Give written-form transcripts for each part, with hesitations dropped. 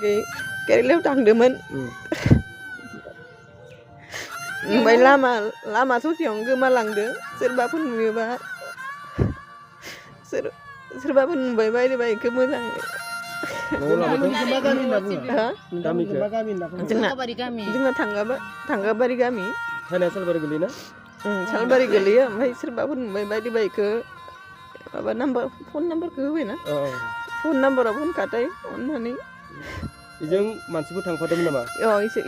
केरेलायाव थांदोंमोन ओमफ्राय लामा ससेयावनो गोमालांदो सोरबाफोर नुयोबा सोरबाफोर नुबाय बायदोबा बेखौ मोजाङै जोंना थांगाबारि गामि सालबारि गोलैयोना सालबारि गोलैयो ओमफ्राय सोरबाफोर नुबाय बायदोबा बेखौ माबा नाम्बार फन नाम्बारखौ होबायना फन नाम्बाराव फन खाथाय अननानै इजों मानसिफोर थांफादोंमोन नामा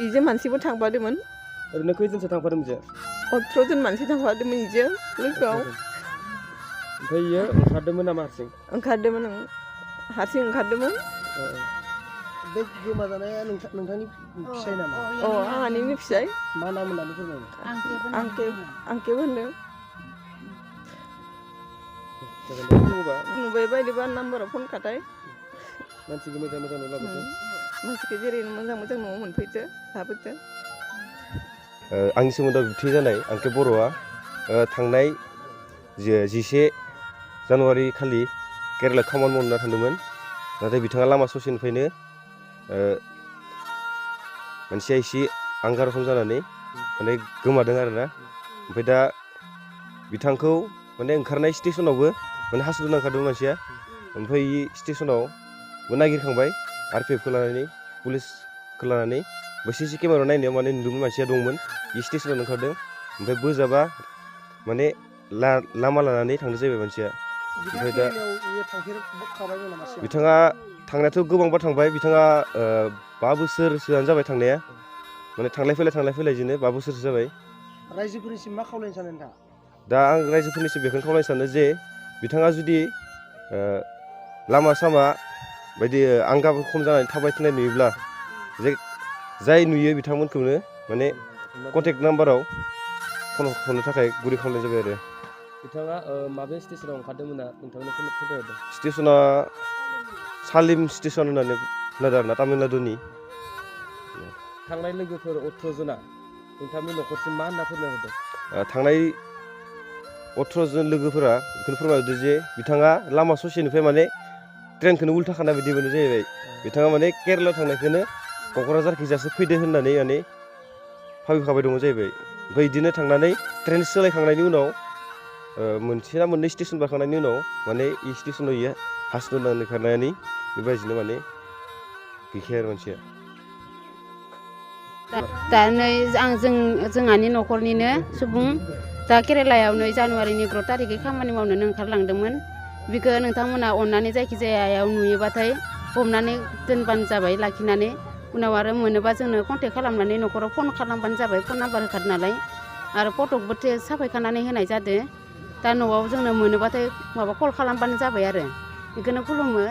इजों मानसिफोर थांफादोंमोन ओरैनो खैजोनसो थांफादोंमोन जे 18 जन मानसि थांफादोंमोन इजों लोगोआव ओमफ्राय इयो ओंखारदोंमोन नामा हारसिं ओंखारदोंमोन बे गोमाजानाया नोंथांनि फिसाय नामा आंहानिनो फिसाय मा नाम होननानै फोरमायो आंखेब होनदों नुबाय बायदोबा नाम्बाराव फन खाथाय मानसिखौ मोजां मोजां लाबोदो मानसिखौ जेरै मोजां मोजां न'आव मोनफैदो लाबोदो आंनि सोमोन्दै बिबथै जानाय आंखे बर'आ थांनाय 11 जानुवारि खालि केरेलायाव खामानि मावनो थांदोंमोन नाथाय बिथाङा लामा ससेनिफ्रायनो मानसिया एसे आंगा रखम जानानै माने गोमादों आरोना ओमफ्राय दा बिथांखौ माने ओंखारनाय स्टेसनावबो माने हासुनो ओंखारदोंमोन मानसिया ओमफ्राय इ स्टेसनावबो नागिरखांबाय RPFखौ लानानै पुलिसखौ लानानै CC केमेरायाव नायनायाव माने नुदोंमोन मानसिया दंमोन इ स्टेसनाव ओंखारदों ओमफ्राय बोजाबा माने लामा लानानै थांदो जाहैबाय मानसिया ओमफ्राय दा बिथाङा थांनायाथ' गोबांबार थांबाय बिथाङा 5 बोसोरसोआनो जाबाय थांनाया माने थांलाय फैलाय जोंनो 5 बोसोरसो जाबाय रायजोफोरनिसिम मा खावलायनो सानो नोंथाङा दा आं रायजोफोरनिसिम बेखौनो खावलायनो सानो जे बिथाङा जुदि लामा सामा बायदि आंगा खम जानानै थाबाय थानाय नुयोब्ला जे जाय नुयो बिथांमोनखौनो माने कन्टेक्ट नाम्बाराव फन हरनो थाखाय गुरै खावलायनाय जाबाय आरो बिथाङा माबे स्टेसनाव ओंखारदोंमोन नोंथांनो फोरमायहरदों स्टेसना सालिम स्टेसन होननानै खोनादों आरोना तामिलनाडुनि थांनाय लोगोफोर 18 जना नोंथांनि न'खरसिम मा होनना फोरमायहरदों थांनाय 18 जन लोगोफोरा बेखौनो फोरमायहरदों जे बिथाङा लामा ससेनिफ्राय माने ट्रेनखौनो उल्था खानाय बायदि मोनो जाहैबाय बिथाङा माने केरेलायाव थांनायखौनो क'क्राझारखैजासो फैदो होननानै माने भाबिखाबाय दङ जाहैबाय ओमफ्राय बिदिनो थांनानै ट्रेन सोलायखांनायनि उनाव मोनसे ना मोननै स्टेसन बारखांनायनि उनाव माने इ स्टेसनाव इयो हासुनो नांनो खारनानै बेबायदिनो माने गैखाया आरो मानसिया दा नै जोंहानि न'खरनिनो सुबुं दा केरेलायाव 2 जानुवारि 9 थारिखै खामानि मावनो ओंखारलांदोंमोन बिखौ नोंथांमोना अननानै जायखिजायाव नुयोबाथाय हमनानै दोनबानो जाबाय लाखिनानै उनाव आरो मोनोबा जोंनो कन्टेक्ट खालामनानै न'खराव फन खालामबानो जाबाय फन नाम्बार होखादों नालाय आरो फटकबो साफायखानानै होनाय जादों दा न'आव जोंनो मोनोबाथाय माबा कल खालामबानो जाबाय आरो बेखौनो खुलुमो।